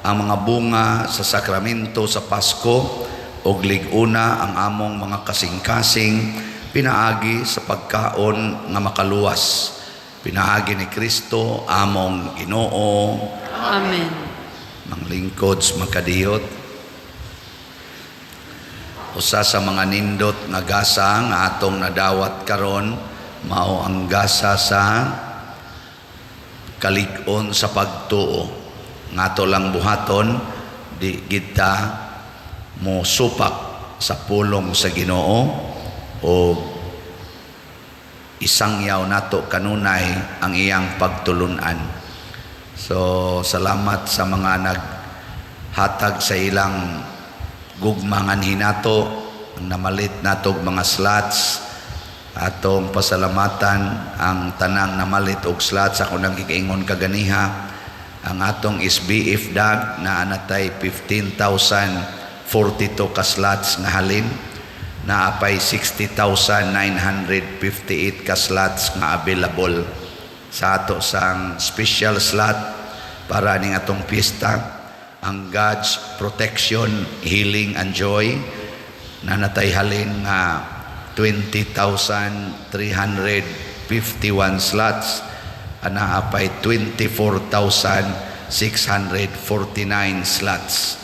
ang mga bunga sa sakramento sa Pasko ug lig-una ang among mga kasing-kasing Pinaagi sa pagkaon nga makaluwas. Pinaagi ni Kristo among Ginoo. Amen. Manglingkod sa makadiyot. Usa sa mga nindot nga gasa nga atong nadawat karon mao ang gasa sa kalig-on sa pagtuo. Nga ato lang buhaton, di kita mo supak sa pulong sa Ginoo o isangyaw nato kanunay ang iyang pagtulunan. So salamat sa mga naghatag sa ilang gugma nganhi nato, ang namalit natog mga slots. Atong pasalamatan ang tanang namalit og slots. Ako nang giingon kaganiha, ang atong SBF dag naa natay 15,042 ka slots nga halin, naa pay 60,958 ka slots nga available sa ato sang special slot para ning atong piyesta, ang God's protection, healing and joy, naa natay halin nga 20,351 slots, anaa pay 24,649 slots.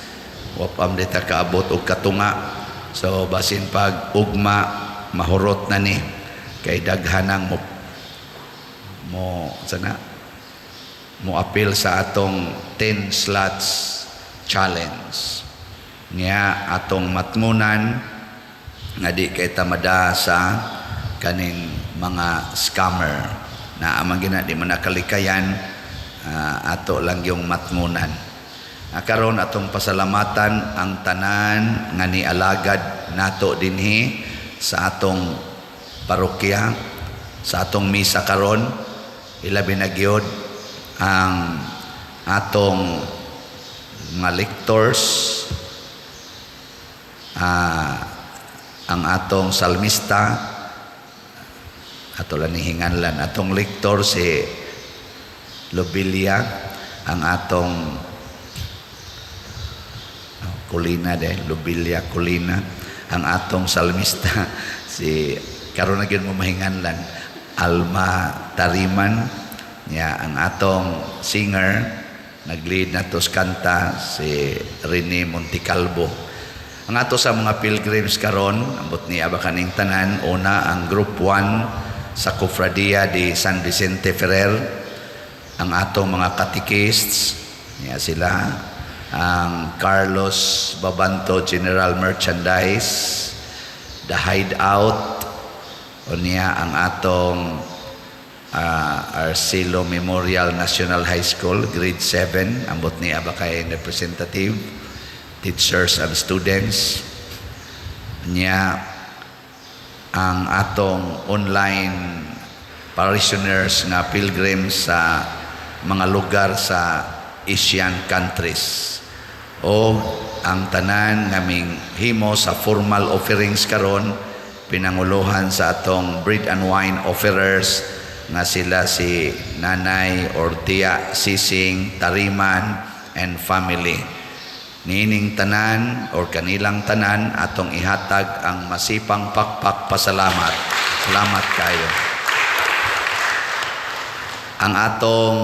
Wa pa man ta kaabot og katunga, so basin pag ugma mahurot na ni kay daghanang mo mo sana mo apil sa atong 10 slots challenge. Nya atong matngunan nga di kay tamada sa kaning mga scammer na amang gina di man nakalikayan, ato lang yung matngunan. Karon atong pasalamatan ang tanan nga nialagad nato dinhi sa atong parokya sa atong misa karon, ilabi na gyud ang atong mga lectors, ang atong salmista, ato lang hinganlan atong lector si Lobelia, ang atong Colina de Lobelia Colina, ang atong salmista si karon na gyud mo mahinganlan, Alma Tariman nya, ang atong singer nag-lead nato sa kanta si Rene Monticalbo. Ang ato sa mga pilgrims karon, ambot niya ba kaning tanan. Una, ang group 1 sa Cofradia de San Vicente Ferrer, ang atong mga catechists niya sila, ang Carlos Babanto General Merchandise, The Hideout, unya ang atong Arcelo Memorial National High School, grade 7, ambot niya ba kay representative, teachers and students, niya ang atong online parishioners nga pilgrims sa mga lugar sa Asian countries, o ang tanan ngaming himo sa formal offerings karon, pinanguluhan sa atong bread and wine offerers nga sila si Nanay Ortia Sising Tariman and family. Niining tanan or kanilang tanan, atong ihatag ang masipang pakpak pasalamat. Salamat kayo. Ang atong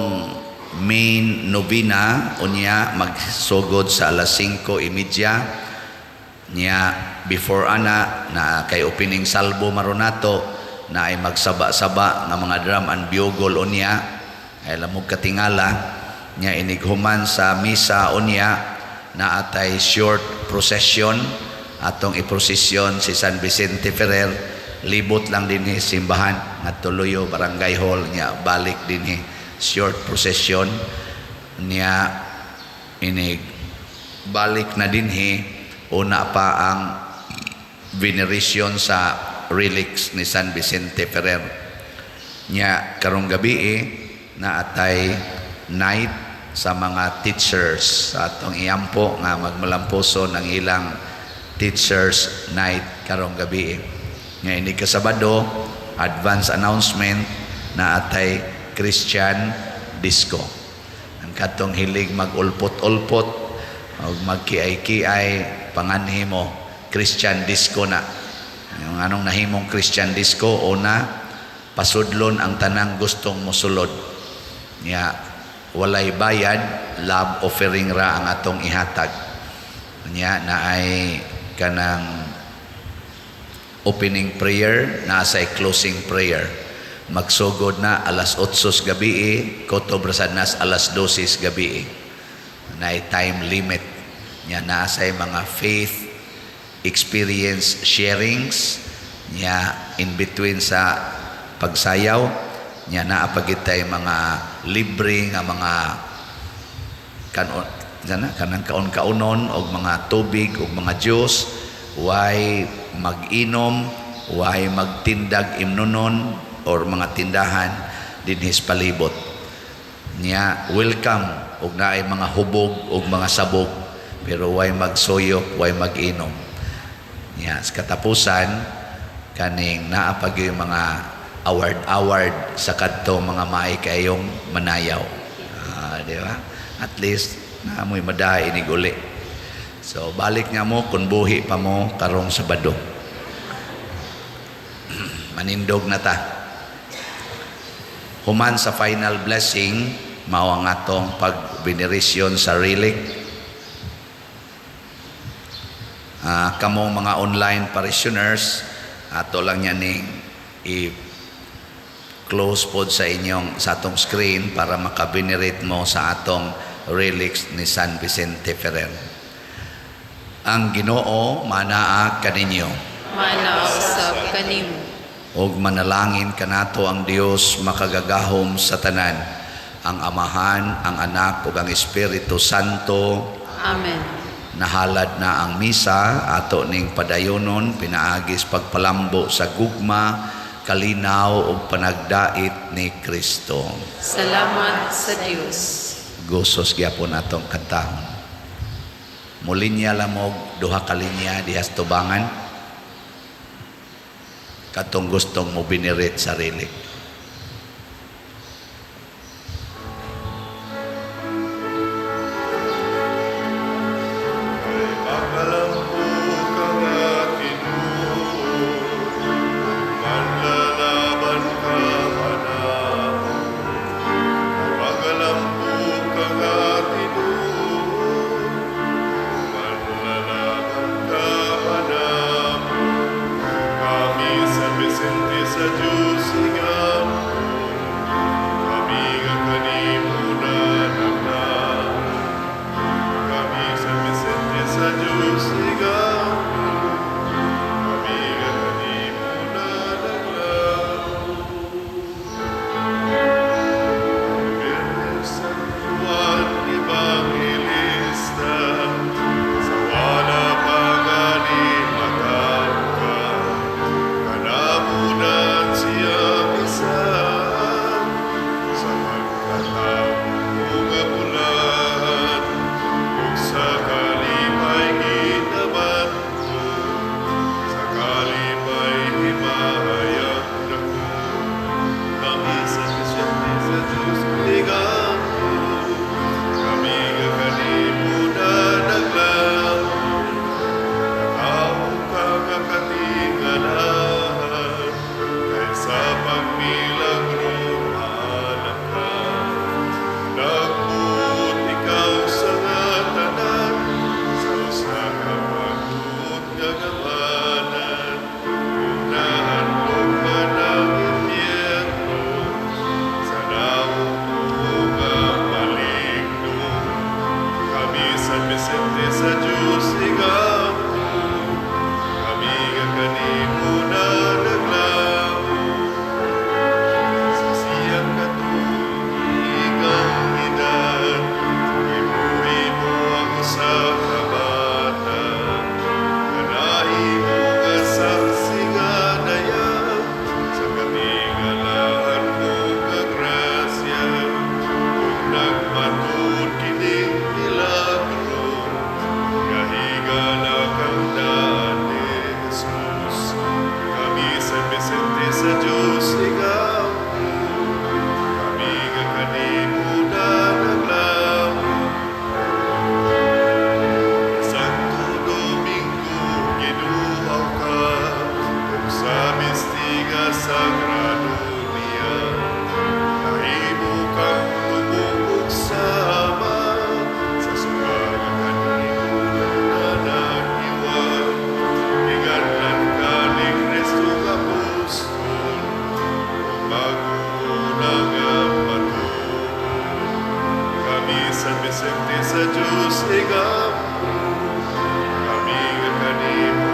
main novena unya magsugod sa alas 5:30. Nya before ana na kay opening salvo maronato na ay magsaba-saba nga mga drum and bugle unya ay lamog katingala. Nya inighuman sa misa unya na atay short procession, atong iprosesyon si San Vicente Ferrer, libot lang dinhi simbahan ngadto Luyo Barangay Hall, nya balik dinhi, short procession. Nya inig balik na dinhi, una pa ang veneration sa relics ni San Vicente Ferrer. Nya karong gabi na atay night sa mga teachers, sa atong iampo nga magmalampuso ng ilang teachers night karong gabi. Nga ini kasabado, advance announcement, na atay Christian disco. Ang katong hilig magulpot-ulpot o magkiay-kiay, panganhi mo, Christian disco na. Yung anong nahimong Christian disco, una, pasudlon ang tanang gustong mosulod. Nya, walay bayad, love offering ra ang atong ihatag. Nya, naay kanang opening prayer, nasa closing prayer. Magsugod na alas 8 sa gabi, kutob ra sad nas alas 12 sa gabi. Naay time limit. Nya naasay mga faith experience sharings nya in between sa pagsayaw, nya naa pa gitay mga libre nga mga kanon sana, kanang kaon-kaonon og mga tubig og mga juice. Way mag-inom, way magtindag imnonon or mga tindahan dinhis palibot. Nya welcome og naay mga hubog og mga sabog, pero way magsuyop, way mag-inom. Nya sa katapusan, kaning naa pa gyud mga award-award sa kadto mga maay kayong manayaw. Ah, di ba? At least naa mo'y madaay inig uli. So balik nga mo kung buhi pa mo karong Sabado. Manindog na ta. Human sa final blessing, mao ang atong pagbenerisyon sa relic. Kamong mga online parishioners, ato lang yan ning i-close pod sa inyong sa atong screen para makabenerate mo sa atong relics ni San Vicente Ferrer. Ang Ginoo manaa kaninyo. Manaa usab kanimo. Og manalangin kanato ang Dios makagagahom sa tanan, ang Amahan, ang Anak ug ang Espiritu Santo. Amen. Nahalad na ang misa, ato ning padayonon pinaagis pagpalambo sa gugma, kalinaw ug panagdait ni Kristo. Salamat sa Dios. Gosos gyapon atong kantahon. Mulinya lamog duha ka linya dihas tubangan. Katong gustong mo binirit sa relic. Nagmatud kining milagro, kahigalan. Vicente sa Diyos igampo, kami nga kanimo.